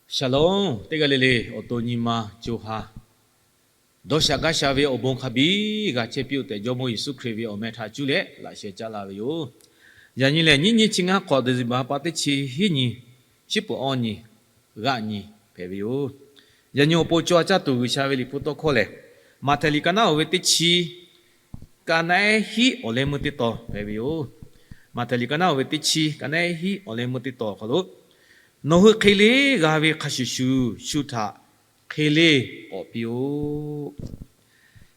Shalom, teˇ g'aˇ le le awˬ to nyi ma co ha dawˇ sha gaˇ sha ve awˬ bon hk'a biˇ g'a chehˇ piˇ-oˆ tehꞈ, Jawˇmawˇ Yeˍsuˆ Hkriꞈ ve awˬ meh htaꞈ cuˇ leh laꞈ sheh caˇ la ve yoˬ. Yaꞈ nyi lehˬ, nyiˇ nyi chi ngaˇ hk'awꞈ December ha pa teˇ chi hiˉ nyi, chi peuˬ awˇ nyi, g'aˆ nyi hpehꞈ ve yoˬ. Yaꞈ nyi awˬ pon co ha caˇ tuˬ G'uiˬsha ve liꞈ hpu tawˇ hkawˇ lehˬ, Maꞈhtehˍ liꞈ ka naˉ oˬ ve teˇ chi, ka naˉ ehˉ hiˉ awˬ leh meuˇ teˇ tawn hpehꞈ ve yoˬ. Maꞈhtehˍ liꞈ ka naˉ oˬ ve teˇ chi, ka naˉ ehˉ hiˉ awˬ leh meuˇ teˇ tawn awˬ hk'aw lo, Nawˬ hui hk'e le g'a ve hk'a shuˍ shuˍ, shu htaꞈ hk'e le k'awꞈ piˇ-oˆ.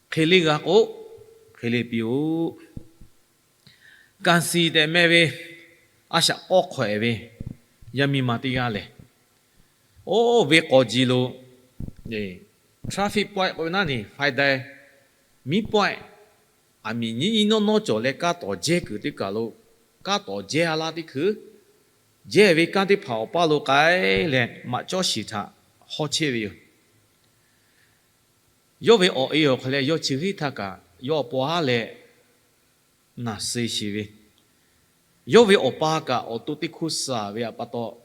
Hk'e le g'a k'o, hk'e le piˇ-oˆ. Kanˍsiˍ tehꞈ meh ve a shaꞈ k'awˇ hk'awehꞈ ve yaˇ miˇ ma teˇ g'aˇ lehˬ, oˇ ve k'awꞈ ji lo traffic point k'oˆ ve naˉ ni, fai daiˇ miˉ pawehˆ, aˬ miˍ nyiˉ nyiˉ nawˉ nawˉ cawˬ leh kanˉ tawˍ jehˇ kuiˬ teˇ kaˬ lo, kanˉ tawˍ jehˇ a laˇ teˇ hkui, jehˇ ve kanˉ teˇ hpaˍ awˬ paˇ lo k'ai leh maꞈ cawˇ shiˍ htaꞈ hawˇ chehˇ ve yoˬ. Yawˇ ve awˬ e awˬ hk'aw leh yawˇ chi hiˉ htaˇ kaꞈ yawˇ awˬ pon haˉ leh naˬ suh shiˍ ve, yawˇ ve awˬ pa kaꞈ awˬ to teˇ hkuˇ suh ve pa taw,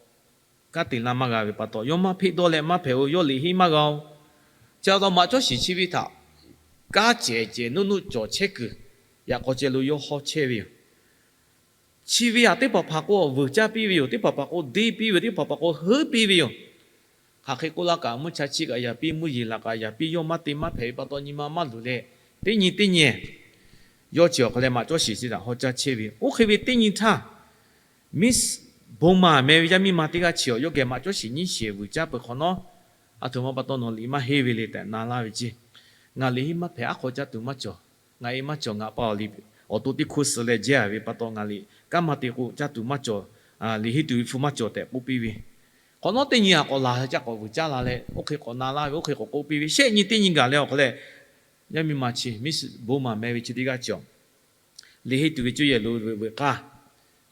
kanˉ te laˇ maˇ g'a ve pa taw, yawˇ maˇ hpeˆ dawˇ leh maˇ hpehꞈ-o. Yawˇ liꞈ henˇ maˇ g'a-o. Chi pa taw maꞈ cawˇ shiˍ chi ve htaꞈ kanˉ cehˬ cehˬ nuˆ nuˆ cawˬ chehˇ kuiˬ, yaꞈ k'aw ceh lo yawˇ hawˇ chehˇ ve yoˬ. Chi ve htaꞈ teˇ hpaˍ hpaˍ k'o vuiˬ caˇ piˇ ve yoˬ. Teˇ hpaˍ hpaˍ k'o deˇ piˇ ve, teˇ hpaˍ hpaˍ k'o heuˉ piˇ ve yoˬ. Hk'aˬ hk'e k'oˆ laˇ kaꞈ, mvuhˇ cha chi kaꞈ yaˍ piˇ, mvuhˇ yeˬ laˬ kaꞈ yaˍ piˇ, yawˇ maˇ te maˇ hpehꞈ ve pa taw nyi ma maˇ luˬ leh, teˇ nyi teˇ nyi yawˇ chi awˬ hk'aw leh maꞈ cawˇ shiˍ chi htaꞈ hawˇ caˇ chehˇ ve. Oˇ hk'e ve teˇ nyi htaˇ, Miss Bowman meh ve yaˇ miˇ ma teˇ g'aˇ chi awˬ yawˇ geh maꞈ cawˇ shiˍ nyiˇ shiˍ vuiˬ caˇ peuˬ hk'awꞈ nawˉ, aˬ htoꞈ ma pa taw nawˬ liꞈ maˇ henˇ ve le tehꞈ na laˇ ve ceˇ. Ngaˬ liꞈ henˇ maˇ hpehꞈ, aˉ hk'aw caˇ tuˬ maˇ cawˬ. Ngaˬ e maˇ cawˬ, ngaˬ pa awˬ liꞈ awˬ to teˇ hkuˇ suh leh jehˇ a ve pa taw ngaˬ liꞈ kanˉ maˇ te k'o caˇ tuˬ maˇ cawˬ, liꞈ henˇ tuˬ ve hpu maˇ cawˬ tehꞈ k'oˆ piˇ ve. Hk'awꞈ nawˉ teˇ nyi aꞈ k'awꞈ laˬ caˇ k'awꞈ vuiˬ caˇ la leh, oˇ hk'e k'awꞈ na laˇ ve, oˇ hk'e k'awꞈ k'oˆ piˇ ve. Shehˆ nyi teˇ nyi gaˬ leh awˬ hk'aw leh, yaˇ miˇ ma chi Miss Bowman meh ve chi teˇ g'aˇ chi awˬ liꞈ henˇ tuˬ ve cuˇ yehˬ lo ve veuꞈ k'aˇ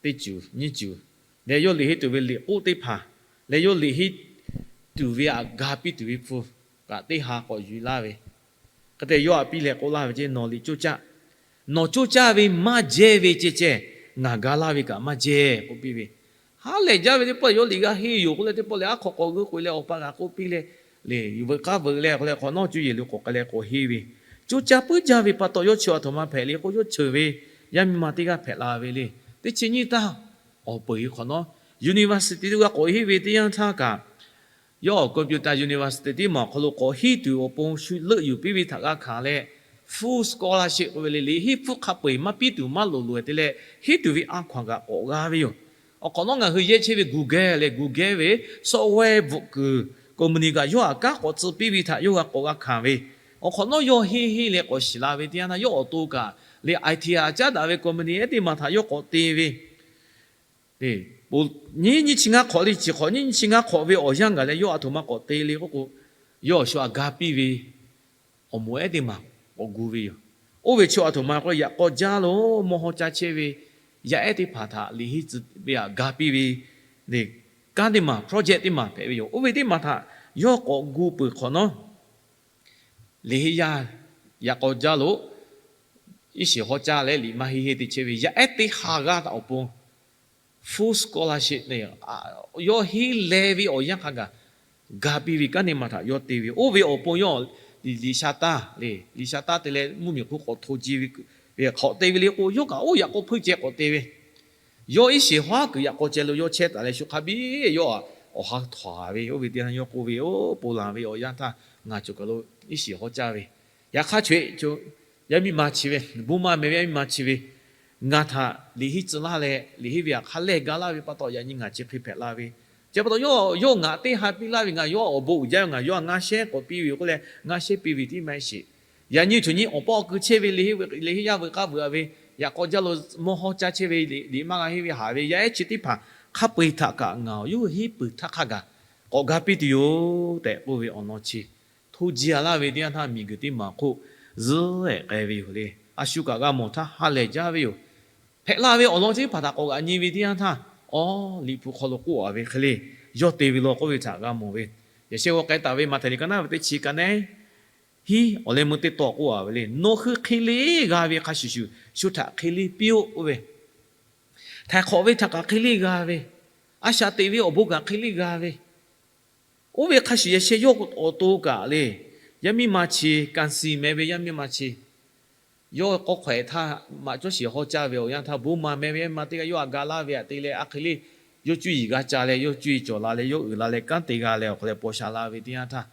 teˇ cuˬ nyiˇ cuˬ leh, yawˇ liꞈ henˇ tuˬ ve liꞈ k'oˆ teˇ hpaˍ leh, yawˇ liꞈ henˇ tuˬ ve aꞈ ga piˇ tuˬ ve hpu kaꞈ teˇ ha k'awꞈ yuˬ laˇ ve. Hk'e te yawˇ aꞈ piˇ leh k'oˆ laˇ ve ceˇ, Nawˬ liꞈ coˇ caˇ. Nawˬ coˇ caˇ ve maˇ jehˇ ve ceh ceh, ngaˬ ga laˇ ve kaꞈ maˇ jehˇ k'oˆ piˇ ve. Ha lehˬ jaˇ ve teˇ pawˆ yawˇ liꞈ g'a henˇ yoˬ k'oˆ leh, teˇ pawˆ lehˬ aˉ hk'aw k'awꞈ g'euˆ k'oꞈ e leh awˬ pa g'a k'oˆ piˇ leh, le veuꞈ k'aˇ veuꞈ leh awˬ hk'aw leh hk'awꞈ nawˉ cuˇ yehˬ lo k'awꞈ k'ai leh k'awꞈ henˇ ve. Coˇ caˇ puiˉ jaˇ ve pa taw yawˇ chi aˬ htoꞈ ma hpehꞈ le k'o, yawˇ ceuˬ ve yaˇ miˇ ma teˇ g'aˇ hpehꞈ la ve le. Teˇ chi nyiˇ htaˇ, awˬ peuˬ e hk'awꞈ nawˉ university teˇ g'aˇ k'awꞈ henˇ ve teˇ yanˇ htaˇ kaꞈ, yawˇ awˬ computer university teˇ maˬ awˬ hk'aw lo k'awꞈ henˇ tuˬ awˬ pon shu leuˆ yuˬ piˇ ve htaꞈ g'a hkanˍ leh, full scholarship k'oˆ ve le, liꞈ henˇ hpfuhˇ hk'a peu-eˬ maˇ piˇ tuˬ maˇ loꞈ loꞈ e te leh, henˇ tuˬ ve a hkaw-anˬ kaꞈ k'awꞈ g'a ve yoˬ. Awˬ hk'awꞈ nawˉ ngaˬ hui yehˇ chehˇ ve Google leh Google ve software bvuhꞈ kuiˬ company kaꞈ yawˇ aꞈ kanˉ k'awꞈ tcuh piˇ ve htaꞈ yawˇ g'a k'awꞈ g'a hkanˍ ve. Awˬ hk'awꞈ nawˉ yawˇ henˇ henˇ leh k'awꞈ shiˍ la ve teˇ yanˇ htaˇ, yawˇ awˬ to kaꞈ le I T a caˉ daꞈ ve company ehˉ teˇ maˬ htaꞈ yawˇ k'awꞈ te ve. Nyiˇ nyiˇ chi ngaˇ hk'awꞈ le chi hk'awꞈ nyiˇ nyiˇ chi ngaˇ hk'awꞈ ve awˬ yanˇ gaˬ leh yawˇ aˬ htoꞈ ma k'awꞈ te le k'oˆ k'o, yawˇ awˬ shu aꞈ ga piˇ ve awˬ moˍ ehˉ teˇ maˬ k'awꞈ gu ve yoˬ. Oˇ ve chi aˬ htoꞈ ma k'o, yaꞈ k'aw jaˇ lo mawˇ hawˇ caˇ chehˇ ve yaˇ ehˉ teˇ hpaˍ htaꞈ liꞈ henˇ tcuh ve aꞈ ga piˇ ve, kanˉ teˇ maˬ project teˇ maˬ hpehꞈ ve yoˬ. Oˇ ve teˇ maˬ htaꞈ yawˇ k'awꞈ gu peuˬ hk'awꞈ nawˉ, liꞈ henˇ yaˇ yaꞈ k'aw jaˇ lo iˉ shiˍ hawˉ caˇ leh liꞈ maˇ henˇ henˇ te chehˇ ve yaˇ ehˉ teˇ ha g'aˇ htaꞈ awˬ pon full scholarship le, yawˇ henˇ leh ve awˬ yanˇ hk'a gaˬ ga piˇ ve kanˉ teˇ maˬ htaꞈ yawˇ te ve. Oˇ ve awˬ pon yawˇ liꞈ sha taˇ le, liꞈ sha taˇ te leh mvuhˇmiˬ hk'oˆ k'awꞈ hto ji ve, hk'awꞈ te ve le k'o, yawˇ kaꞈ oˇ yaꞈ k'aw hpuiˇ ceh k'awꞈ te ve. Yawˇ iˉ shiˍ hawˉ kuiˬ yaꞈ k'aw ceh lo yawˇ chehˇ taˍ leh shu hk'a biˇ yawˇ awˬ ha htawnˍ ve. Oˇ ve teˇ yanˇ yawˇ k'oˆ ve, Oˇ, ponˬ laˬ ve awˬ yanˇ htaˇ ngaˬ cawˬ kaˬ lo iˉ shiˍ hawˉ caˇ ve. Yaꞈ hk'aˇ chaweh co yaˇ miˇ ma chi ve, bon ma mehˬ ve yaˇ miˇ ma chi ve, ngaˬ htaꞈ liꞈ henˇ tcuh laˇ leh liꞈ henˇ ve aꞈ hk'a lehˬ ga laˇ ve pa taw, yaꞈ nyi ngaˬ chi hk'e hpehꞈ la ve. Chi pa taw yawˇ ngaˬ teˇ ha piˇ laˇ ve, ngaˬ yawˇ awˬ bon uiˍ jaˇ ve, ngaˬ yawˇ a ngaˇ shehˉ k'awꞈ piˇ ve yoˬ k'oˆ leh ngaˇ shehˉ piˇ ve tiˉ maˇ heˆ sheˍ. Yaꞈ nyi choˬ nyi awˬ paw awˬ kui chehˇ ve liꞈ henˇ yaˇ veuꞈ k'aˇ veuꞈ ve, yaꞈ k'aw jaˇ lo mawˇ hawˇ caˇ chehˇ ve liꞈ maˇ g'a henˇ ve haꞈ ve yaˇ ehˉ chi teˇ hpaˍ hk'a peu-eˬ htaꞈ kaꞈ ngaˬ awˬ yawˇ hui henˇ peuˬ htaˇ hk'a gaˬ k'awꞈ ga piˇ tuˬ yoˬ tehꞈ k'oˆ ve awˬ lawn chi hto ji a laˇ ve teˇ yanˇ htaˇ, miˬguiˬ teˇ maˬ hk'oˆ zuhˉ ehˍ k'ai ve yoˬ le. A shu kaꞈ g'a mawˬ htaˇ ha lehˬ jaˇ ve yoˬ. Hpehꞈ la ve awˬ lawn chi teˇ hpaˍ htaꞈ k'awꞈ g'aꞈ nyi ve teˇ yanˇ htaˇ, awˬ liꞈ hpu hk'aw lo k'oˆ a ve hk'e le, yawˇ te ve law k'oˆ ve htaꞈ g'a mawˬ ve. Yaꞈ sheh g'aw k'ai taˍ ve Maꞈhtehˍ liꞈ ka naˉ ve teˇ chi ka naˉ hiˉ awˬ leh meuˇ teˇ tawn k'oˆ a ve le, Nawˬ hui hk'e le g'a ve hk'a shuˍ shuˍ, shu htaꞈ hk'e le piˇ-oˆ k'oˆ ve, htaiˍ hk'awꞈ ve htaꞈ kaꞈ hk'e le g'a ve, a shaꞈ teꞈ ve awˬ bon kaꞈ hk'e le g'a ve, Oˇ ve hk'a shuˍ yehˬ sheh yawˇ awˬ to kaꞈ le, yaˇ miˇ ma chi, การซี meh ve yaˇ miˇ ma chi, yawˇ k'awˇ hk'awehꞈ htaˇ maꞈ cawˇ shiˍ hawˇ caˇ ve awˬ yanˇ htaˇ, bon maˍ meh ve yaˇ miˇ ma teˇ g'aˇ yawˇ htaꞈ ga laˇ ve htaꞈ te leh, a hk'e le yawˇ cuˇ yiˍ g'a ca leh, yawˇ cuˇ yiˍ cawˬ la leh, yawˇ uiˍ la leh, kanˉ te g'a leh awˬ hk'aw leh paw sha la ve teˇ yanˇ htaˇ,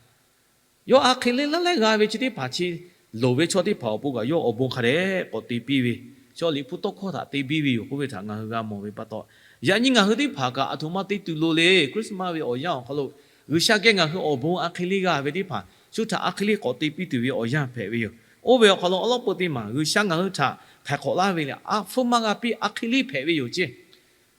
yawˇ a hk'e le laˇ leh g'a ve chi teˇ hpaˍ chi, loˍ ve chaw teˇ hpaˍ awˬ pon kaꞈ yawˇ awˬ bon hk'a dehꞈ k'awꞈ te piˇ ve, chaw liꞈ hpu tawˇ hkawˇ htaꞈ te biˇ ve yoˬ k'oˆ ve htaꞈ ngaˬ hui g'a mawˬ ve pa taw, yaꞈ nyi ngaˬ hui teˇ hpaˍ kaꞈ aˬ htoꞈ ma te tuˬ loˍ le. Christmas ve awˬ yanˇ awˬ hk'aw lo G'uiˬsha geh ngaˬ hui awˬ bon a hk'e le g'a ve teˇ hpaˍ shu htaꞈ a hk'e le k'awꞈ te piˇ tuˬ ve awˬ yanˇ hpehꞈ ve yoˬ. Oˇ ve awˬ hk'aw lo awˬ lawn peu teˇ maˬ G'uiˬsha ngaˬ hui htaꞈ htaiˍ hk'awꞈ laˇ ve lehˬ, a hpfuhˇ maˇ g'a piˇ a hk'e le hpehꞈ ve yoˬ ceˇ.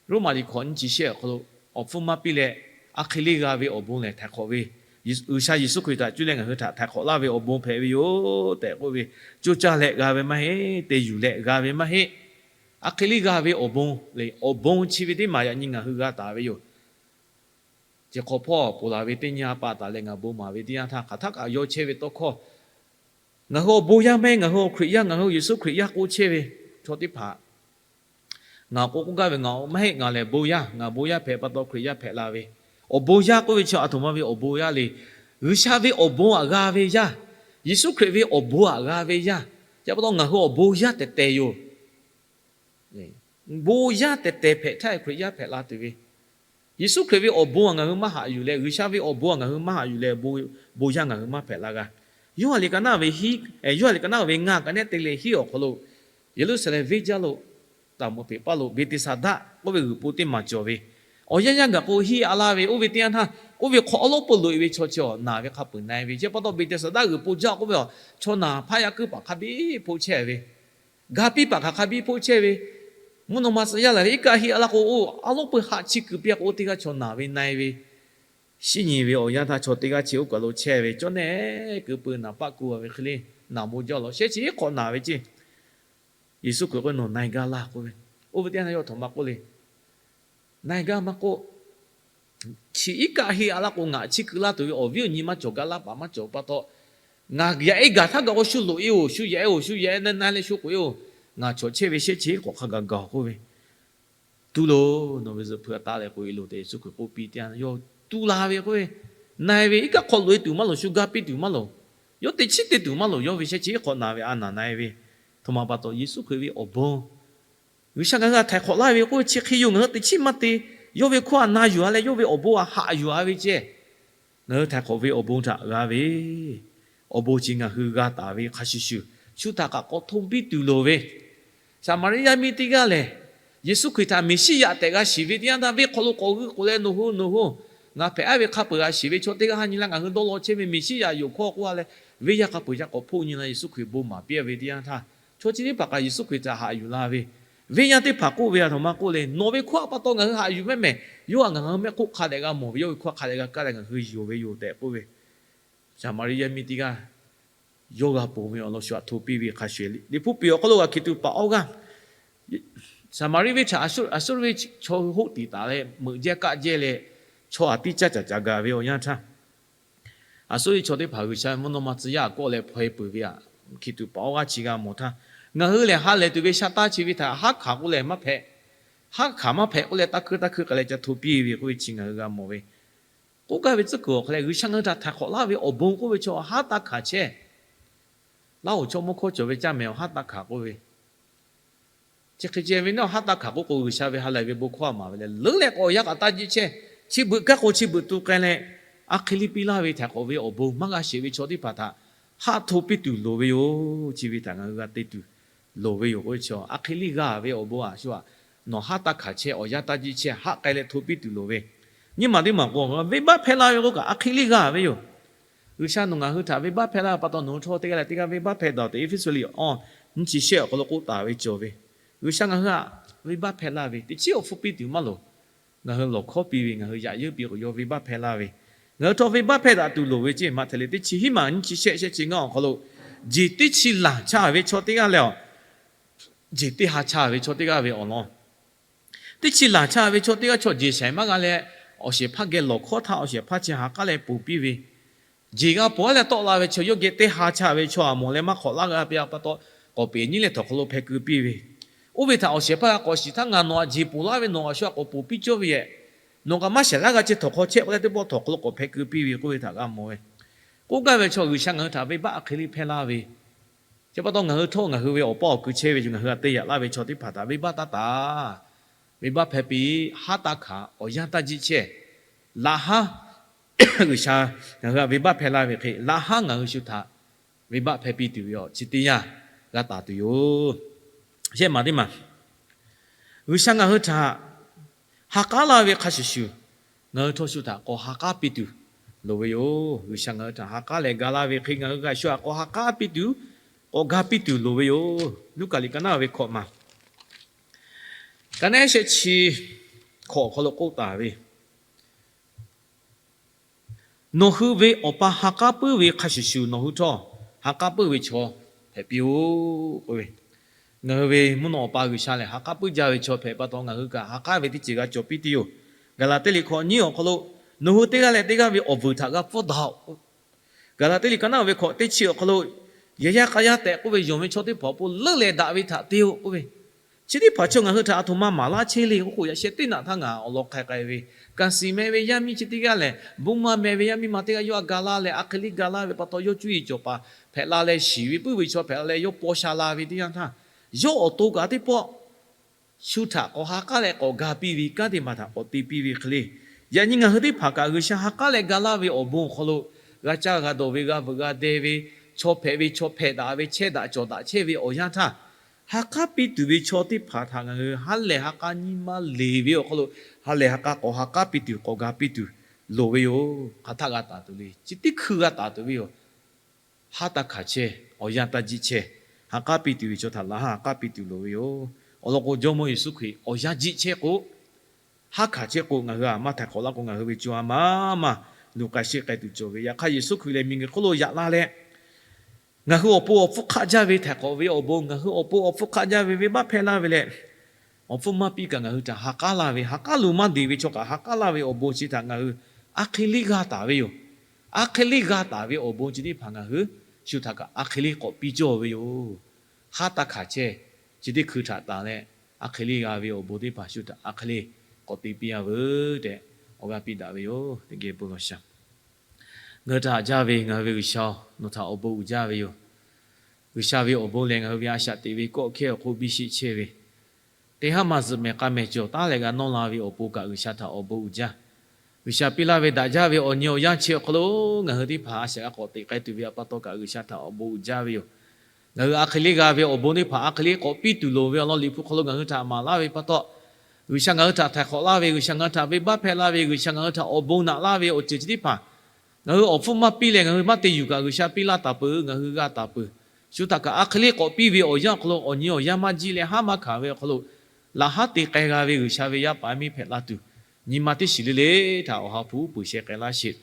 Roˉmaꞈ liꞈ hkawꞈ nyiˇ chi shehˆ awˬ hk'aw lo, awˬ hpfuhˇ maˇ piˇ leh, a hk'e le g'a ve awˬ bon lehˬ htaiˍ hk'awꞈ ve, G'uiˬsha Yeˍsuˆ Hkriꞈ htaꞈ cuˇ leh ngaˬ hui htaꞈ htaiˍ hk'awꞈ laˇ ve awˬ bon hpehꞈ ve yoˬ tehꞈ k'oˆ ve, coˇ caˇ leh g'a ve maˇ heˆ, te yuˬ leh g'a ve maˇ heˆ. A hk'e le g'a ve awˬ bon le, awˬ bon chi ve teˇ maˬ yaꞈ nyi ngaˬ hui g'a taˍ ve yoˬ. Chi hk'aw hpawˇ ponˬ laˬ ve teˇ nyi a pa taˍ leh ngaˬ bon maˍ ve teˇ yanˇ htaˇ, hk'aˬ htaˆ kaꞈ yawˇ chehˇ ve tawˇ hkawˇ, ngaˬ hui awˬ bon yaˇ meh, ngaˬ hui awˬ Hkriꞈ yaˇ, ngaˬ hui Yeˍsuˆ Hkriꞈ yaˇ k'oˆ chehˇ ve chaw teˇ hpaˍ, ngaˬ k'oˆ k'oˆ gaˇ ve, ngaˬ maˇ heˆ, ngaˬ lehˬ bon yaˇ, ngaˬ bon yaˇ hpehꞈ pa taw Hkriꞈ yaˇ hpehꞈ la ve. Awˬ bon yaˇ k'oˆ ve chi aˬ htoꞈ ma ve awˬ bon yaˇ le. G'uiˬsha ve awˬ bon htaꞈ g'a ve yaˇ, Yeˍsuˆ Hkriꞈ ve awˬ bon htaꞈ g'a ve yaˇ, chi pa taw ngaˬ hui awˬ bon yaˇ tehˬ tehˬ yoˬ. Bon yaˇ tehˬ tehˬ hpehꞈ htaˇ Hkriꞈ yaˇ hpehꞈ la tuˬ ve, Yeˍsuˆ Hkriꞈ ve awˬ bon htaꞈ ngaˬ hui maˇ haꞈ yuˬ leh, G'uiˬsha ve awˬ bon htaꞈ ngaˬ hui maˇ haꞈ yuˬ leh, bon yaˇ ngaˬ hui maˇ hpehꞈ la g'a. Yoˇhanˬ liꞈ ka naˆ ve hiˉ, Yoˇhanˬ liꞈ ka naˆ ve ngaˇ ka nehˉ te leh hiˉ awˬ hk'aw lo, Yeˍruˆsaˍlehnˍ venˇ jaˇ lo, taˍ mvuh peˍ paˇ lo Beˍteˍsaˍdaˆ k'oˆ ve g'uiˬ po teˇ maˬ cawˬ ve, awˬ yanˇ yanˇ gaˬ k'o hiˉ a laˇ ve, oˇ ve teˇ yanˇ htaˇ, oˇ ve hk'aw awˉ lawˉ peuˬ loꞈ e ve chaw chi awˬ naˬ ve hk'a peuˬ na e ve. Chi pa taw Beˍteˍsaˍdaˆ g'uiˬ po jaˇ k'oˆ ve, chaw naˬ hpaˇ yaˇ kuiˉ paˍ hk'a biˇ hpoˆ chehˇ ve, ga piˇ paˍ hk'aˬ hk'a biˇ hpoˆ chehˇ ve, mvuhˇ naw ma tcuh yaˇ laˬ ve iˉ kaˆ hiˆ a laˇ k'o, oˇ awˉ lawˉ peuˬ haꞈ chi kuiˬ piˇ k'o, oˇ teˇ g'aˇ chaw naˬ ve na e ve, shinˉ nyi ve awˬ yanˇ htaˇ chaw teˇ g'aˇ chi oˇ kaˬ lo chehˇ ve, cawˇ nehˉ keu peu naˍ paˆ ku a ve hk'e le, naˬ mo jaˇ law shehˆ chi iˉ hk'awꞈ naˬ ve ceˇ. Yeˍsuˆ Hkriꞈ k'oˆ, Nawˬ na e gaˇ laˇ k'oˆ ve. Oˇ ve teˇ yanˇ htaˇ yawˇ aˬ htoꞈ ma k'oˆ le. Na e gaˇ maˇ k'oˆ, chi iˉ kaˆ hiˆ a laˇ k'o, ngaˬ chi keu laˇ tuˬ ve awˬ viˉ awˬ nyi maˇ cawˬ, gaˬ laˇ paˍ maˇ cawˬ pa taw, ngaˬ yaꞈ e gaˬ htaˇ gaˬ k'o, shu loꞈ e-oˬ, shu yaꞈ e-oˬ, shu yaꞈ e na na leh shu k'oꞈ e-oˬ, ngaˬ chaw chehˇ ve shehˆ chi iˉ hk'awꞈ hk'a gaˬ gaˬ k'oˆ ve. Tuˇ loˬ, nawˬ ve zuhꞈ hpui a taˍ leh k'oꞈ e loˬ tehꞈ Yeˍsuˆ Hkriꞈ k'oˆ piˇ teˇ yanˇ, yawˇ tuˇ la ve k'oˆ ve, na e ve iˉ kaˆ hk'awꞈ loꞈ e tuˬ maˇ loˬ, shu gaˇ piˇ tuˬ maˇ loˬ, yawˇ teꞈ chiˉ te tuˬ maˇ loˬ, yawˇ ve shehˆ chi iˉ hk'awꞈ naˬ ve a naˬ na e ve. Aˬ htoꞈ ma pa taw Yeˍsuˆ Hkriꞈ ve awˬ bon, G'uiˬsha ngaˬ hui htaꞈ htaiˍ hk'awꞈ laˇ ve k'oˆ ve chi hk'e yoˬ, ngaˬ hui teꞈ chiˉ maˇ te, yawˇ ve hkawˇ htaꞈ na yuˬ a leh yawˇ ve awˬ bon htaꞈ haꞈ yuˬ a ve ceh, ngaˬ hui htaiˍ hk'awꞈ ve awˬ bon htaꞈ g'a ve, awˬ bon chi ngaˬ hui g'a taˍ ve hk'a shuˍ shuˍ, shu htaꞈ kaꞈ k'awꞈ hto piˇ tuˬ loˍ ve, Saˍmaˍriˆ yaˇ miˇ teˇ g'aˇ lehˬ, Yeˍsuˆ Hkriꞈ htaꞈ Meˍsiˉyaꞈ tehꞈ g'a shiˍ ve teˇ yanˇ htaˇ, venˇ hk'aw lo k'awꞈ g'uiˇ k'oꞈ leh, Nawˬ hui, nawˬ hui, ngaˬ hpehꞈ aˉ ve hk'a peuˬ g'a shiˍ ve chaw teˇ g'aˇ ha nyi la ngaˬ hui dawˇ law chehˇ ve Meˍsiˉyaꞈ yoˬ hkawˇ k'oˆ a leh, venˇ yaˇ hk'a peuˬ yaˇ k'awꞈ hpoˆ nyi la Yeˍsuˆ Hkriꞈ bon maˍ piˇ ve teˇ yanˇ htaˇ, chaw chi teˇ hpaˍ kaꞈ Yeˍsuˆ Hkriꞈ htaꞈ haꞈ yuˬ la ve, venˇ yaˇ teˇ hpaˍ k'oˆ ve aˬ htoꞈ ma k'oˆ le, Nawˬ ve hkawˇ a pa taw ngaˬ hui haꞈ yuˬ mehˉ mehˍ. Yawˇ htaꞈ ngaˬ hui mehˆ hk'oˆ hk'a dehꞈ g'a mawˬ ve, yawˇ ve hkawˇ hk'a dehꞈ g'a kaˇ leh ngaˬ hui yonˍ ve yoˬ tehꞈ k'oˆ ve, Saˍmaˍriˆ yaˇ miˇ teˇ g'aˇ yawˇ g'a ponˬ ve awˬ lawn shu htaꞈ hto piˇ ve hk'a shuˍ, Liꞈ hpu piˍ awˬ hk'aw lo g'a hkiˬ tuˬ paˍ awˇ g'aˇ, Saˍmaˍriˆ venˇ htaꞈ Aˍsuˆriˆ ve chaw hui hoˆ tiˍ taˍ leh meuꞈ jehˇ kaˆ jehˇ leh, chaw htaꞈ tiˇ caˇ caˍ caˍ gaˬ ve awˬ yanˇ htaˇ, Aˍsuˆriˆ chaw teˇ hpaˍ G'uiˬsha mvuhˇ naw ma tcuh yaˇ kawˆ leh hpaw e peuˬ ve htaꞈ hkiˬ tuˬ paˍ awˇ g'aˇ chi g'a mawˬ htaˇ, ngaˬ hui lehˬ ha lehˬ tuˬ ve sha taˇ chi ve htaꞈ haˉ hkanˍ k'oˆ leh maˇ hpehꞈ, haˉ hkanˍ maˇ hpehꞈ k'oˆ leh taˇ hkuiˇ taˇ hkuiˇ k'ai leh ca hto piˇ ve k'oˆ ve chi ngaˬ hui g'a mawˬ ve. K'oˆ gaˇ ve tcuhˉ kuiˬ awˬ hk'aw leh G'uiˬsha ngaˬ hui htaꞈ htaiˍ hk'awꞈ laˇ ve awˬ bon k'oˆ ve chaw haˉ taˇ hkanˍ chehˇ. Laˇ hoꞈ chaw mawˇ hkawˇ cawˬ ve caˇ mehˍ awˬ haˉ taˇ hkanˍ k'oˆ ve, chi hk'e ceh ve naˉ awˬ haˉ taˇ hkanˍ k'oˆ k'o, G'uiˬsha ve ha lehˬ ve bon hkawˇ a maˍ ve leh leuˉ leh k'awꞈ yaˇ kaꞈ taˇ jiˆ chehˇ, chi beuꞈ kaˇ k'o chi beuꞈ tu k'ai leh, a hk'e liˇ piˇ laˇ ve htaiˍ hk'awꞈ ve awˬ bon maˇ g'a sheˍ ve chaw teˇ hpaˍ htaꞈ haˆ hto piˇ tuˬ loˍ ve yoˬ. Chi ve htaꞈ ngaˬ hui g'a te tuˬ loˍ ve yoˬ k'oˆ ve chi, a hk'e liˇ g'a ve awˬ bon a shu a, nawˬ haˉ taˇ hkanˍ chehˇ, awˬ yaˇ taˇ jiˆ chehˇ, haˆ k'ai leh hto piˇ tuˬ loˍ ve. Nyiˇ maˬ teˇ maˬ k'o, venˇbaˆ hpehˇ laˇ ve k'oˆ kaꞈ a hk'e liˇ g'a ve yoˬ. G'uiˬsha nawˬ ngaˬ hui htaꞈ venˇbaˆ hpehˇ laˇ ve pa taw, nawˬ hui htawˇ teˇ g'aˇ leh teˇ g'aˇ venˇbaˆ hpehˇ daꞈ tehꞈ Eˇfeˇsuꞈ liꞈ awˇ nyiˇ chi shehˆ awˬ hk'aw lo k'oˆ taˍ ve cawˬ ve. G'uiˬsha ngaˬ hui htaꞈ venˇbaˆ hpehˇ laˇ ve, teˇ chiˉ awˬ hpfuhˇ piˇ tuˬ maˇ loˍ. Ngaˬ hui lawˬ hkawˇ piˇ ve, ngaˬ hui yaꞈ yeunˇ piˇ k'o, yawˇ venˇbaˆ hpehˇ laˇ ve. Ngaˬ hui htawˇ venˇbaˆ hpehˇ daꞈ tuˬ loˍ ve ceˇ. Maꞈhtehˍ liꞈ teˇ chi hiˉ maˬ nyiˇ chi shehˆ shehˆ chi ngaˇ awˬ hk'aw lo, jeˬ teˇ chi laˬ chaˇ ve chaw teˇ g'aˇ leh, jeˬ teˇ ha chaˇ ve chaw teˇ g'aˇ ve awˬ lawn, teˇ chi laˬ chaˇ ve chaw teˇ g'aˇ chaw jeˬ shaiˍ maˇ g'a leh, awˬ shehˍ hpaˇ geh lawˬ hkawˇ htaˇ awˬ shehˍ hpaˇ chi ha k'aˉ leh ponˬ piˇ ve, jeˬ g'a ponˬ a leh tawˆ la ve chaw yawˇ geh teˇ ha chaˇ ve chaw a mawˬ leh maˇ hk'awꞈ laˇ g'a piˇ a pa taw, k'awꞈ peꞈ nyiˉ leh htawnˍ hk'aw lo hpeh keu piˇ ve. Oˇ ve htaꞈ awˬ shehˍ hpaˇ g'a k'awꞈ shiˍ htaˇ, ngaˬ nawˬ htaꞈ jeˬ ponˬ laˇ ve, nawˬ a shu a k'awꞈ ponˬ piˇ cawˇ ve yehˬ. Nawˬ kaꞈ maˇ shehˍ laˇ g'a ceh htawnˍ hk'aw chehˇ k'o leh teˇ pawˆ htawnˍ hk'aw lo k'awꞈ hpehꞈ keu piˇ ve k'oˆ ve htaꞈ g'a mawˬ ve. K'oˆ gaˇ ve chaw G'uiˬsha ngaˬ hui htaꞈ venˇbaˆ a hk'e le hpehˇ laˇ ve, chi pa taw ngaˬ hui htawˇ ngaˬ hui ve awˬ paˇ awˬ kui chehˇ ve ngaˬ hui g'a te yaꞈ laˇ ve chaw teˇ hpaˍ htaꞈ venˇbaˆ taˇ taˍ, venˇbaˆ hpehˇ piˇ, haˉ taˇ hkanˍ, awˬ yanˇ taˇ jiˆ chehˇ. Laꞈ haˉ G'uiˬsha ngaˬ hui htaꞈ venˇbaˆ hpehˇ laˇ ve hk'e, laꞈ haˉ ngaˬ hui shu htaꞈ venˇbaˆ hpehˇ piˇ tuˬ ve awˬ chi teˇ yanˇ g'a taˍ tuˬ yoˬ. Shehˆ maˬ teˇ maˬ, G'uiˬsha ngaˬ hui htaꞈ ha k'aˉ laˇ ve hk'a shuˍ shuˍ, ngaˬ hui htawˇ shu htaꞈ k'awꞈ ha k'aˉ piˇ tuˬ loˍ ve yoˬ. G'uiˬsha ngaˬ hui htaꞈ ha k'aˉ leh ga laˇ ve hk'e, ngaˬ hui kaꞈ shu htaꞈ k'awꞈ ha k'aˉ piˇ tuˬ, k'awꞈ ga piˇ tuˬ loˍ ve yoˬ. Luˉkaꞈ liꞈ ka naˉ ve hkawꞈ maˬ, ka naˉ shehˆ chi hkawꞈ awˬ hk'aw lo k'oˆ taˍ ve, Nawˬ hui ve Awˬ pa ha k'aˉ puiˉ ve hk'a shuˍ shuˍ, nawˬ hui htawˇ ha k'aˉ puiˉ ve chaw hpehꞈ piˇ-oˆ k'oˆ ve. Ngaˬ hui ve mvuhˇ naw Awˬ pa G'uiˬsha lehˬ ha k'aˉ puiˉ jaˇ ve chaw hpehꞈ pa taw, ngaˬ hui kaꞈ ha k'aˉ ve teˇ ceuˬ g'a cawˬ piˇ tuˬ yoˬ. Gaˍlaˍtiˆ liꞈ hkawꞈ nyiˇ awˬ hk'aw lo, Nawˬ hui teˇ g'aˇ leh teˇ g'aˇ ve awˬ vuiˬ htaꞈ g'a pfuhˇ daꞈ-oꞈ. Gaˍlaˍtiˆ liꞈ ka naˉ ve hkawꞈ teˇ chi awˬ hk'aw lo, Yehˬ yaˇ k'a yaˇ tehꞈ k'oˆ ve yonˍ ve chaw teˇ hpaˍ awˬ pon leuˉ leh daꞈ ve htaꞈ te-oˆ k'oˆ ve. Chi teˇ hpaˍ chaw ngaˬ hui htaꞈ aˬ htoꞈ ma maˍ laˇ chehˇ le k'oˆ k'o, yaꞈ sheh teˇ naꞈ htaˇ ngaˬ awˬ lawn hk'ai k'ai ve, kanˍ siˍ meh ve yaˇ miˇ chi teˇ g'aˇ lehˬ, bon maˇ meh ve yaˇ miˇ ma teˇ g'aˇ yawˇ a ga laˇ leh, a hk'e liˇ ga laˇ ve pa taw, yawˇ cuˇ yiˍ cawˬ paˍ hpehꞈ la leh, shiˍ ve puiˉ ve chaw hpehꞈ la leh, yawˇ paw sha la ve teˇ yanˇ htaˇ, yawˇ awˬ to kaꞈ teˇ pawˆ shu htaꞈ k'awꞈ ha k'aˉ leh k'awꞈ ga piˇ ve, kanˉ teˇ maˬ htaꞈ k'awꞈ te piˇ ve hk'e le. Yaꞈ nyi ngaˬ hui teˇ hpaˍ kaꞈ G'uiˬsha ha k'aˉ leh ga laˇ ve awˬ bon awˬ hk'aw lo, g'a caˇ g'a dawˬ ve, g'a veuꞈ g'a deh ve, chaw hpehꞈ ve chaw hpehꞈ daꞈ ve, chehˇ daꞈ cawˬ daꞈ chehˇ ve awˬ yanˇ htaˇ, ha k'aˉ piˇ tuˬ ve chaw teˇ hpaˍ htaꞈ ngaˬ hui ha lehˬ ha k'a nyi ma leˬ ve awˬ hk'aw lo, ha lehˬ ha k'a k'awꞈ ha k'aˉ piˇ tuˬ, k'awꞈ ga piˇ tuˬ loˍ ve yoˬ. Hk'aˬ htaˆ g'a taˍ tuˬ le. Chi teˇ hkui g'a taˍ tuˬ ve yoˬ. Haˉ taˇ hkanˍ chehˇ, awˬ yanˇ taˇ jiˆ chehˇ. Ha k'aˉ piˇ tuˬ ve chaw htaꞈ laꞈ haˉ ha k'aˉ piˇ tuˬ loˍ ve yoˬ. Awˬ lawn k'o, Jawˇmawˇ Yeˍsuˆ Hkriꞈ awˬ yanˇ jiˆ chehˇ k'o, haˉ hkanˍ chehˇ k'o, ngaˬ hui a maˇ htaiˍ hk'awꞈ laˇ k'o, ngaˬ hui ve co ha ma maˇ luˬ k'ai sheˆ k'ai tuˬ cawˬ ve. Yaꞈ hk'aˇ, Yeˍsuˆ Hkriꞈ lehˬ miˬguiˬ hk'oˆ lo yaꞈ la leh, ngaˬ hui awˬ pon awˬ hpfuhˇ hk'aˆ jaˇ ve htaiˍ hk'awꞈ ve awˬ bon, ngaˬ hui awˬ pon awˬ hpfuhˇ hk'aˆ jaˇ ve venˇbaˆ hpehˇ laˇ ve leh, awˬ hpfuhˇ maˇ piˇ kaꞈ ngaˬ hui htaꞈ ha k'aˉ laˇ ve, ha k'aˉ lo maˇ deꞈ ve chaw kaꞈ ha k'aˉ laˇ ve awˬ bon chi htaꞈ ngaˬ hui a hk'e liˇ g'a taˍ ve yoˬ. A hk'e liˇ g'a taˍ ve awˬ bon chi teˇ hpaˍ ngaˬ hui shu htaꞈ kaꞈ a hk'e liˇ k'awꞈ piˇ cawˇ ve yoˬ. Haˉ taˇ hkanˍ chehˇ, chi teˇ hkui htaꞈ tanˬ leh, a hk'e liˇ g'a ve awˬ bon teˇ hpaˍ shu htaꞈ a hk'e liˇ k'awꞈ te piˇ-a veuˬ tehꞈ, awˬ g'aˇ piˇ daꞈ ve yoˬ. Teˇ geh bon lawˬ shaˍ. Ngaˬ hui htaꞈ haꞈ jaˇ ve ngaˬ hui ve G'uiˬsha-oˬ, nawˬ htaꞈ awˬ bon uiˍ jaˇ ve yoˬ. G'uiˬsha ve awˬ bon lehˬ, ngaˬ hui ve a shaꞈ teꞈ ve kawˆ hkehˇ awˬ hk'oˆ biˇ sheˆ chehˇ ve, teˇ haˉ maˇ zuhꞈ mehˍ k'a mehˍ cawˬ taˉ leh g'a nawˇ la ve awˬ pon kaꞈ G'uiˬsha htaꞈ awˬ bon uiˍ jaˇ. G'uiˬsha piˇ laˇ ve daꞈ jaˇ ve awˬ nyi awˬ yanˇ chi awˬ hk'aw lo ngaˬ hui teˇ hpaˍ a shaꞈ g'a k'awꞈ teꞈ k'ai tuˬ ve pa taw kaꞈ G'uiˬsha htaꞈ awˬ bon uiˍ jaˇ ve yoˬ. Ngaˬ hui a hk'e liˇ g'a ve awˬ bon teˇ hpaˍ a hk'e liˇ k'awꞈ piˇ tuˬ loˍ ve awˬ lawn Liꞈ hpu hk'aw lo ngaˬ hui htaꞈ maˍ laˇ ve pa taw, G'uiˬsha ngaˬ hui htaꞈ htaiˍ hk'awꞈ laˇ ve, G'uiˬsha ngaˬ hui htaꞈ venˇbaˆ hpehˇ laˇ ve, G'uiˬsha ngaˬ hui htaꞈ awˬ bon naꞈ laˇ ve awˬ ceuˬ chi teˇ hpaˍ ngaˬ hui awˬ hpfuhˇ maˇ piˇ leh ngaˬ hui maˇ te yuˬ kaꞈ G'uiˬsha piˇ laˇ taˍ peuˬ, ngaˬ hui g'a taˍ peuˬ. Shu htaꞈ kaꞈ a hk'e liˇ k'awꞈ piˇ ve awˬ yanˇ awˬ hk'aw lo awˬ nyi awˬ yanˇ maˇ jiˇ leh haˉ maˇ hkanˍ ve awˬ hk'aw lo, laꞈ haˉ te k'ai g'a ve G'uiˬsha ve yaˇ paˍ yaˇ miˇ hpehꞈ la tuˬ, nyi ma teˇ shiˍ le le htaꞈ awˬ ha hpu uˉ peunˍ sheh k'ai laˇ sheˍ.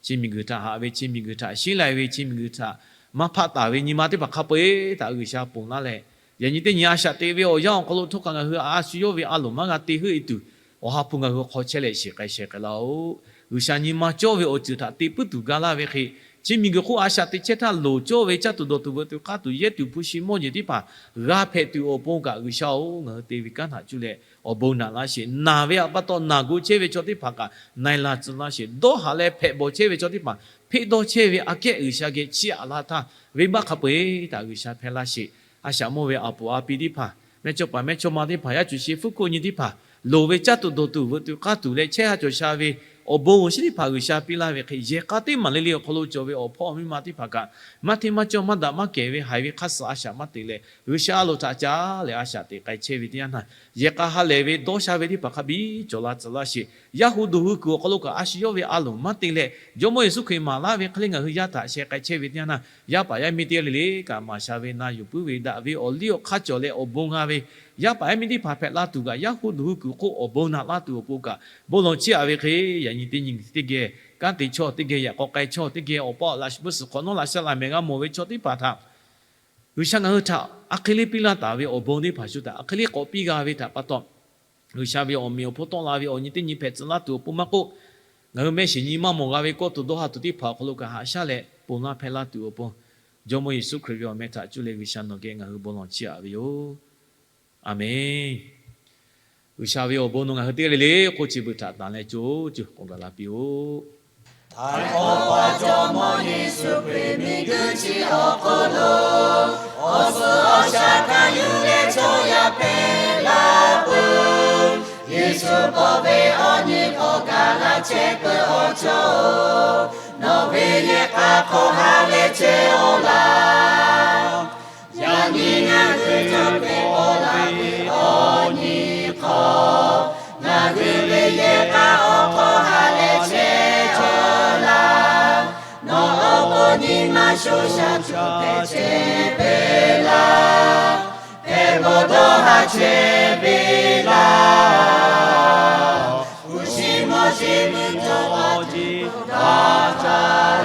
Chi miˬguiˬ htaꞈ haꞈ ve, chi miˬguiˬ htaꞈ shinˉ lai ve, chi miˬguiˬ htaꞈ maˇ hpaˆ taˍ ve nyi ma teˇ hpaˍ hk'a peu-eˬ htaꞈ G'uiˬsha ponˬ laˇ leh, yaꞈ nyi teˇ nyi a shaꞈ teꞈ ve awˬ yanˇ awˬ hk'aw lo htawˇ kaꞈ ngaˬ hui a shu yawˇ ve a loˍ maˇ g'a te heuˆ-e tuˬ, awˬ ha hpu ngaˬ hui hk'aw chehˇ leh shiˍ k'ai sheh k'ai laˇ-oˆ. G'uiˬsha nyi ma cawˇ ve awˬ ceuˬ htaꞈ te puiˉ tuˬ ga laˇ ve hk'e, chi miˬguiˬ hk'oˆ a shaꞈ teꞈ chehˇ htaˇ loˍ cawˇ ve caˇ tuˬ dawˬ tuˬ veuꞈ tuˬ k'aˇ tuˬ yehˇ tuˬ hpu shi mawˇ jeˬ teˇ hpaˍ g'a hpehꞈ tuˬ awˬ pon kaꞈ G'uiˬsha-oˬ, ngaˬ hui te ve kanˉ htaꞈ cuˇ leh awˬ bon naꞈ laˇ sheˍ. Naˬ ve pa taw naˬ gu chehˇ ve chaw teˇ hpaˍ kaꞈ na-e la tcuh laˇ sheˍ. Dawˇ haꞈ leh hpehꞈ bawˬ chehˇ ve chaw teˇ hpaˍ hpeˆ dawˇ chehˇ ve aꞈ kehˉ G'uiˬsha geh chiˇ aꞈ la htaˇ, venˇbaˆ hk'a peu-eˬ htaꞈ G'uiˬsha hpehˇ laˇ sheˍ. A shaꞈ mawˇ ve a puˍ a pi teˇ hpaˍ, mehˇchawˇpaˍ mehˇchawˇma teˇ hpaˍ, yaˇ cuˬ shi hpfuhˇ hkuˆ nyi teˇ hpaˍ, loˍ ve caˇ tuˬ dawˬ tuˬ veuꞈ tuˬ k'aˇ tuˬ leh chehˇ ha cawˬ sha ve awˬ bon awˬ shinˉ teˇ hpaˍ G'uiˬsha piˇ laˇ ve hk'e, yehˬ k'a teˇ maˬ le le awˬ hk'aw lo cawˬ ve awˬ hpawˇ awˬ miˇ ma teˇ hpaˍ kaꞈ maˇ hteˇ maˇ cawˇ maˇ daꞈ maˇ kehˬ ve haiˬ ve hk'aˇ suh a shaꞈ maˇ te leh, G'uiˬsha a loˍ htaꞈ caˉ leh a shaꞈ teꞈ k'ai chehˇ ve teˇ yanˇ htaˇ, yehˬ k'a ha lehˬ ve dawˇ sha ve teˇ hpaˍ hk'a biˇ cawˬ la tcuh laˇ sheˍ. Yaˇ hu duˬ hui kuiˬ awˬ hk'aw lo kaꞈ a shu yawˇ ve a loˍ maˇ te leh, Jawˇmawˇ Yeˍsuˆ Hkriꞈ maˍ laˇ ve hk'e le ngaˬ hui yaˇ htaꞈ sheh k'ai chehˇ ve teˇ yanˇ htaˇ, yaˇ paˍ yaˇ miˇ teˇ g'aˇ le le kaꞈ maˍ sha ve na yuˬ puiˉ ve daꞈ ve awˬ liˇ awˬ hk'aˇ cawˬ leh awˬ bon g'a ve, yaˇ paˍ yaˇ miˇ teˇ hpaˍ hpehꞈ la tuˬ kaꞈ yaˇ hu duˬ hui kuiˬ hk'oˆ awˬ bon naꞈ laˇ tuˬ awˬ pon kaꞈ bon lawˬ chiˇ aꞈ ve hk'e, yaꞈ nyi teˇ nyi teˇ geh kanˉ te chawˇ, teˇ geh yaꞈ k'aw k'ai chawˇ, teˇ geh awˬ pa laꞈ buˇ suhˍ hk'awꞈ nawˉ laꞈ shaˉ laꞈ mehˍ g'a mawˬ ve chaw teˇ hpaˍ htaꞈ G'uiˬsha ngaˬ hui htaꞈ a hk'e le piˇ laˇ taˍ ve awˬ bon teˇ hpaˍ shu htaꞈ a hk'e le k'awꞈ piˇ g'a ve htaꞈ pa taw, G'uiˬsha ve awˬ meꞈ awˬ hponˇ tawˆ la ve awˬ nyi teˇ nyi hpehꞈ tcuh laˇ tuˬ awˬ pon maˇ k'oˆ, ngaˬ hui mehˆ shiˍ nyi maˇ mawˬ g'a ve kawˇ tuˬ dawˇ ha tuˬ teˇ hpaˍ awˬ hk'aw lo kaꞈ haꞈ shaˉ leh ponˬ laˇ hpehˇ laˇ tuˬ awˬ pon, Jawˇmawˇ Yeˍsuˆ Hkriꞈ ve awˬ meh htaꞈ cuˇ leh G'uiˬsha nawˬ geh ngaˬ hui bon lawˬ chiˇ aꞈ ve yoˬ. A menˬ. G'uiˬsha ve awˬ bon nawˬ ngaˬ hui teˇ g'aˇ le le k'oˆ chi beuꞈ htaꞈ tanˬ leh co ceˬ k'awꞈ gaˬ la piˇ-oˆ. Htaiˍ hk'awꞈ pa Jawˇmawˇ Yeˍsuˆ Hkriꞈ miˬguiˬ chi awˬ hk'aw lo, awˬ suhˍ awˬ shaˍ hk'a yuˬ leh chaw yaˇ hpehꞈ la peuˬ. Yeˍsuˆ bawˇ ve awˬ nyi k'awꞈ gaˬ la chehˇ peuˬ awˬ cawˬ-oˬ, nawˬ ve yehˬ k'a hk'aw ha leh chehˇ-oˆ laˇ. Yaꞈ nyi ngaˬ hui cawˬ ve awˬ laꞈ ve awˬ nyi hk'aw, ngaˬ hui ve yehˬ k'a awˬ hk'aw ha leh chehˇ-oˆ laˇ. Nawˬ awˬ pon nyi ma shoˍ shaˍ tuˬ hpehꞈ chehˇ ve laˇ. Hpehꞈ bawˬ dawˇ ha chehˇ ve laˇ. Hpu shi mawˇ jeˬ mvuhˇ cawˬ awˬ jeˬ dawˇ ha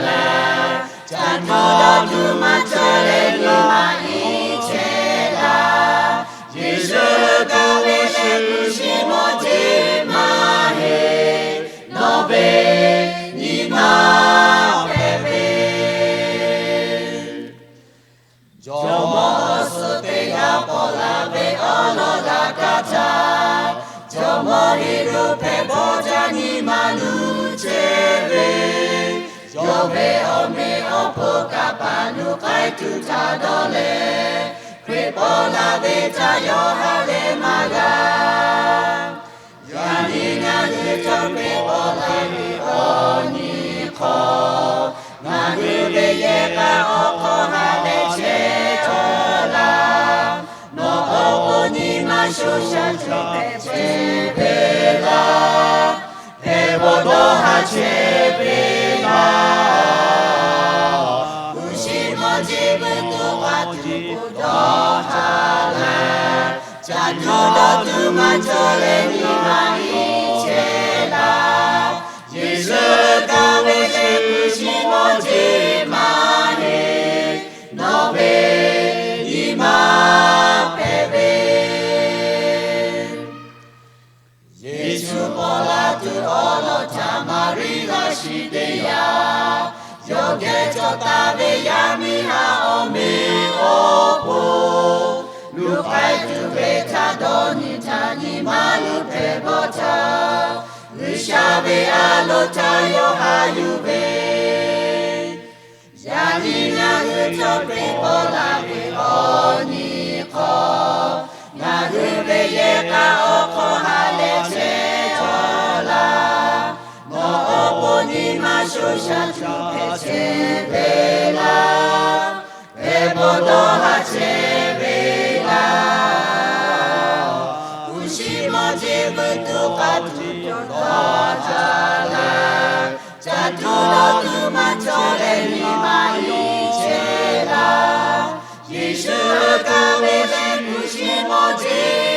leh, caˇ tuˬ dawˇ tuˬ maˇ cawˬ leh nyi ma iˉ chehˇ laˇ. Yeˍsuˆ kaꞈ ve leh hpu shi mawˇ jeˬ maˇ heˆ, nawˬ ve nyi ma hpehꞈ ve Jawˇmawˇ awˬ suhˍ teˇ g'aˇ paw la ve awˬ lawn daꞈ kaˇ htaˇ, Jawˇmawˇ Heˍroˆ hpehꞈ bawˇ jaˇ nyi ma luˬ chehˇ ve, yawˇ ve awˬ meh awˬ hponˇ kaꞈ paˍ nuˇ k'ai tuˬ htaꞈ dawˇ leh, Hkriꞈ paw la ve htaꞈ yawˇ ha leh maˇ g'a. Yaꞈ nyi ngaˬ hui cawˬ ve paw la ve awˬ nyi hk'aw, ngaˬ hui ve yehˬ k'a awˬ hk'aw ha leh chehˇ-oˆ laˇ. Nawˬ awˬ pon nyi ma shoˍ shaˍ tuˬ hpehꞈ chehˇ ve laˇ. Hpehꞈ bawˬ dawˇ ha chehˇ ve laˇ. Hpu shi mawˇ jeˬ mvuhˇ tuˬ k'a tuˬ dawˇ ha leh, caˇ tuˬ dawˇ tuˬ maˇ cawˬ leh nyi ma iˉ chehˇ laˇ. Yeˍsuˆ kaꞈ ve leh hpu shi mawˇ jeˬ maˇ heˆ, nawˬ ve nyi ma hpehꞈ ve Yeˍsuˆ paw la tuˬ awˬ lawn htaꞈ Maˍriˆ laˇ shiˍ teˇ yanˇ, yawˇ geh cawˬ taˍ ve yaˇ miˇ haˉ awˬ meꞈ awˬ hponˇ, luˬ k'ai tuˬ ve htaꞈ dawˇ nyi htaꞈ nyi ma luˬ hpehꞈ bawˬ htaˇ, G'uiˬsha ve a loˍ htaꞈ yawˇ haꞈ yuˬ ve Yaꞈ nyi ngaˬ hui cawˬ ve paw la ve awˬ nyi hk'aw, ngaˬ hui ve yehˬ k'a awˬ hk'aw ha leh chehˇ-oˆ laˇ. Nawˬ awˬ pon nyi ma shoˍ shaˍ tuˬ hpehꞈ chehˇ ve laˇ. Hpehꞈ bawˬ dawˇ ha chehˇ ve laˇ. Hpu shi mawˇ jeˬ mvuhˇ tuˬ k'a tuˬ dawˇ ha leh, caˇ tuˬ dawˇ tuˬ maˇ cawˬ leh nyi ma iˉ chehˇ laˇ. Yeˍsuˆ kaꞈ ve leh hpu shi mawˇ jeˬ